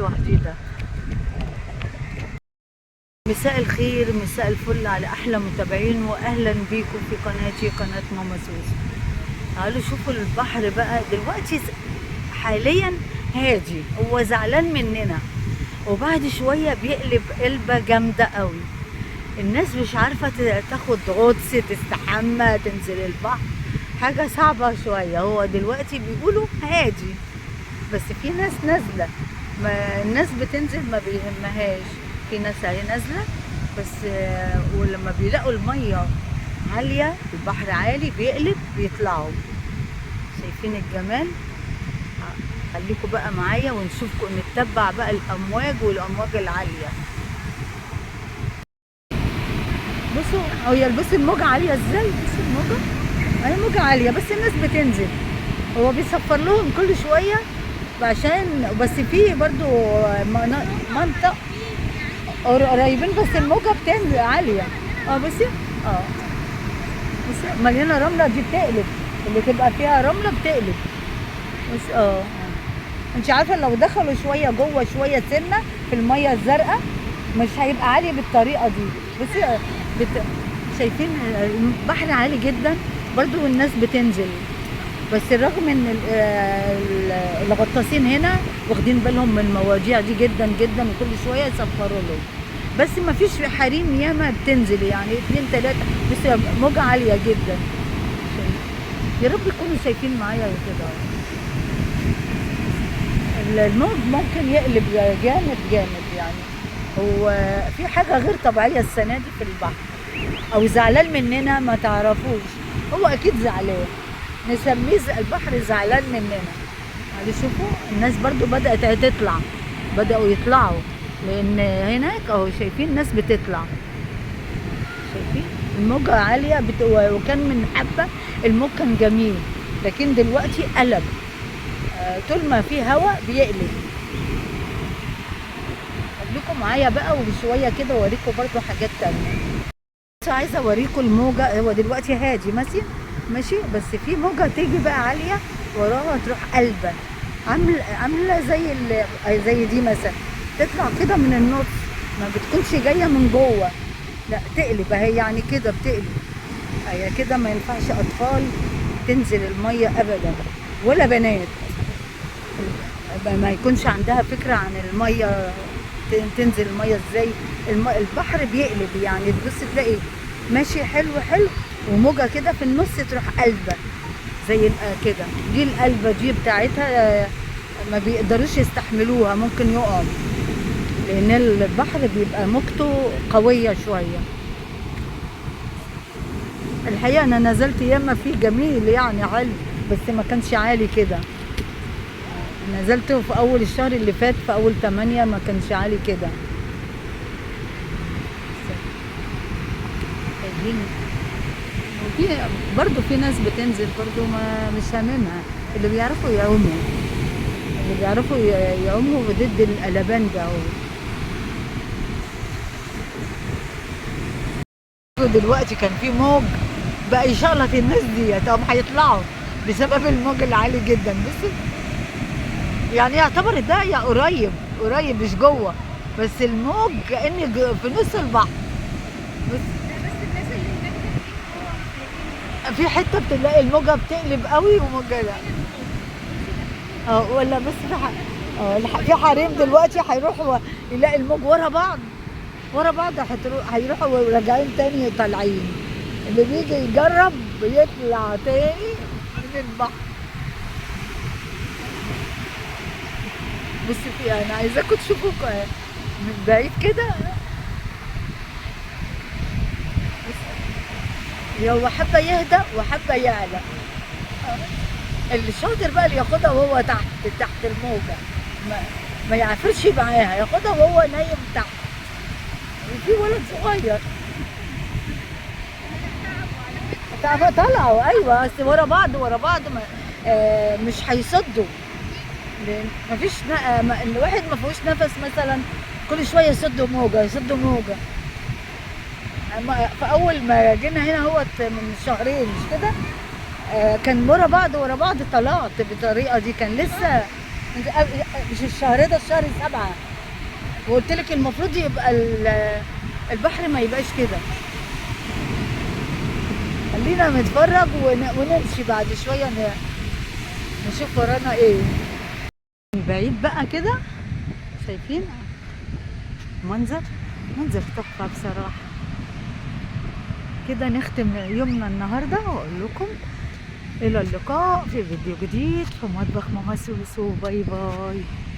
لوحدي ده. مساء الخير، مساء الفل على احلى متابعين، واهلا بيكم في قناتي، قناة ماما سوسو. تعالوا شوفوا البحر بقى دلوقتي، حاليا هادي، هو زعلان مننا، وبعد شوية بيقلب قلبة جامدة قوي. الناس مش عارفة تاخد غطس، تستحمى، تنزل البحر، حاجة صعبة شوية. هو دلوقتي بيقولوا هادي، بس في ناس نازلة، ما الناس بتنزل ما بيهمهاش، في ناس اهي نازلة بس، ولما بيلاقوا المية عالية، البحر عالي بيقلب، بيطلعوا. شايفين الجمال؟ خليكم بقى معايا ونشوفكم، نتبع بقى الأمواج والأمواج العالية. بصوا هي، بصوا الموجة عالية ازاي، بصوا الموجة اهي، موجة عالية بس الناس بتنزل. هو بيصفر لهم كل شوية عشان بس في برضو منطقة قريبين، بس الموجة بتنزل عالية. بصي، بصي مليانة رملة، دي بتقلب، اللي تبقى فيها رملة بتقلب. بس انت عارفة لو دخلوا شوية جوه شوية سنة في المية الزرقاء مش هيبقى عالي بالطريقة دي. بصي شايفين البحر عالي جدا برضو والناس بتنزل، بس الرغم ان الغطاسين هنا واخدين بالهم من المواضيع دي جدا جدا، وكل شوية يصفروا لهم، بس ما فيش حريم ياما بتنزل، يعني 2 3. بس موجة عالية جدا. يا رب يكونوا شايفين معايا كده. الموج ممكن يقلب جامد جامد، يعني هو في حاجة غير طبيعية السنة دي في البحر، أو زعلان مننا ما تعرفوش، هو أكيد زعلان، نسميه البحر زعلان مننا. يعني شوفوا الناس برضو بدأت تطلع، بدأوا يطلعوا، لأن هناك أهو شايفين ناس بتطلع، شايفين الموجة عالية وكان من حبة الموج كان جميل، لكن دلوقتي قلب. طول ما في هوا بيقلب. خليكم معايا بقى وشوية كده اوريكم برضو حاجات تانية. بس عايزة اوريكم الموجة، هو دلوقتي هادي ماشي ماشي، بس في موجة تيجي بقى عالية وراها تروح قلبة، عاملة زي دي مثلا، تطلع كده من النص، ما بتكونش جاية من جوه، لا تقلب اهي، يعني كده بتقلب هي كده. ما ينفعش اطفال تنزل المية ابدا، ولا بنات ما يكونش عندها فكرة عن المية، تنزل المية ازاي. البحر بيقلب، يعني تبص تلاقي ماشي حلو حلو، وموجة كده في النص تروح قلبة زي كده. دي القلبة دي بتاعتها ما بيقدروش يستحملوها، ممكن يقعوا، لأن البحر بيبقى موجته قوية شوية. الحقيقة أنا نزلت ياما فيه جميل يعني حلو، بس ما كانش عالي كده. نزلت في أول الشهر اللي فات، في أول 8، ما كانش عالي كده. وفي برضو في ناس بتنزل برضو ما مش هاممها، اللي بيعرفوا يعوموا، اللي بيعرفوا يعوموا ضد القلبان ده. دلوقتي كان في موج بقى يشلط الناس دي، طب هيطلعوا بسبب الموج العالي جدا. بس يعني يعتبر ده يا قريب قريب مش جوه، بس الموج كأن في نص البحر. بس الناس اللي هناك داخلين جوه في حته بتلاقي الموجه بتقلب قوي وموجه لا. ولا بس في في حريم دلوقتي هيروحوا يلاقي الموج ورا بعض ورا بعض، هيروحوا راجعين تاني طالعين. اللي بيجي يجرب بيطلع تاني من البحر. بصي في، انا عايزاكم تشوفوا من بعيد كده. بصي، هو حبه يهدى وحبه يعلى. اللي شاطر بقى اللي ياخدها وهو تحت الموجه، ما يعافرش معاها، ياخدها وهو نايم تحت. وفي ولد صغير طلعوا، ايوه، بس ورا بعض ورا بعض، مش هيصدوا، لان مفيش الواحد ما فيهوش نفس مثلا، كل شويه يصدوا موجه يصدوا موجه. أما في اول ما جينا هنا هوت من شهرين مش كده، كان ورا بعض ورا بعض، طلعت بالطريقه دي، كان لسه مش الشهر ده، الشهر 7. وقلت لك المفروض يبقى البحر ما يبقاش كده. خلينا نتفرج ونمشي بعد شوية نشوف ورانا ايه. من بعيد بقى كده شايفين منظر، منظر تحفة بصراحة. كده نختم يومنا النهاردة، واقول لكم الى اللقاء في فيديو جديد في مطبخ ماما سوسو. bye bye.